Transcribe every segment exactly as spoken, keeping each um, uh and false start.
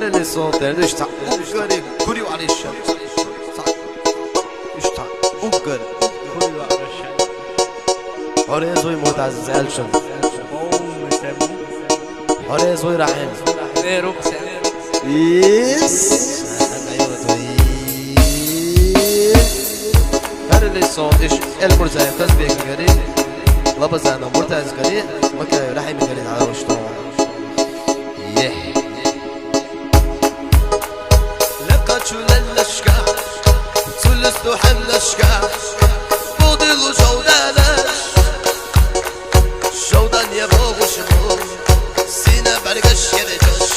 Хьалли сон тӀера иштта уггаре гури ваӀлиш. Иштта уггар. ХӀорезуй Муртаз Зелшин. ХӀорезуй Рахим. Ис. Хьалли сон иш Элмурзаев Казбекгари, Лабазанов Муртазгари, Макаев Рахимгари дӀадашту. Е. Лекъа чулаллашка, цуллусту хӀаллашка, будилу шовдалаш, шовдан я богушму, сина баргаш гережаш,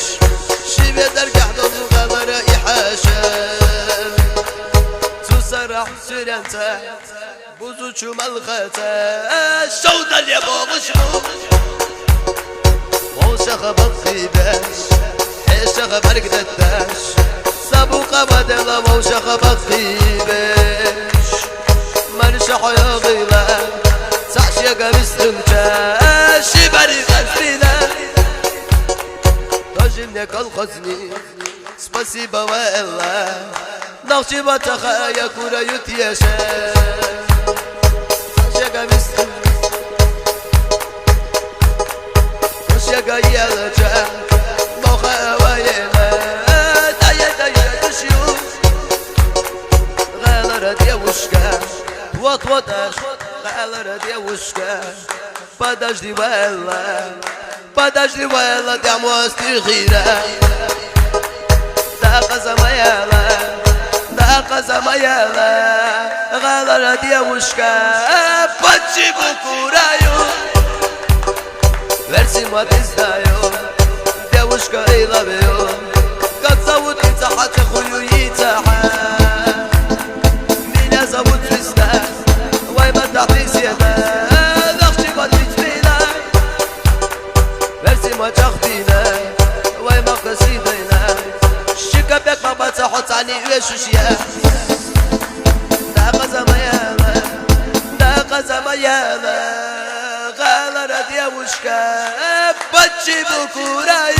шиве даргахь долу гӀалара ихьаша. Цу сарахь суьренца, бузучу малхаца, шовдал я богушму. Вовшаха баккхийбеш, хьешаха баргдатташ, сабу къавадела вовшаха баккхийбеш. Марша хьоягӀила, цаш яга вистунча, ши бари къасбила. Дожимне колхозни, спасибо, ва Элла. Нахчи ватаха я кура ютьеша. Шага мис. Шага ялача. Моха ва Элла. Дая, дая, душю. ГӀалара девушка. Вот, вот, аш. ГӀалара девушка. Подожди, ва Элла. Подожди, ва Элла, дяму астихира. Дакъа замаяла, дакъа замаяла, гӀалара девушка, почти букураю. Верси ма пиздаю, девушка, I love you. Как зовут, ица хьаца хую, ица хьа. Меня зовут Звезда. Вай ма тахтисена, нахчи ма тицбила. Верси ма чахтина, вай ма хасидайна. Шика бек ма баца хоцани вешушия. Дакъа замаяла, дакъа замаяла. ГӀалара девушка, почти букура.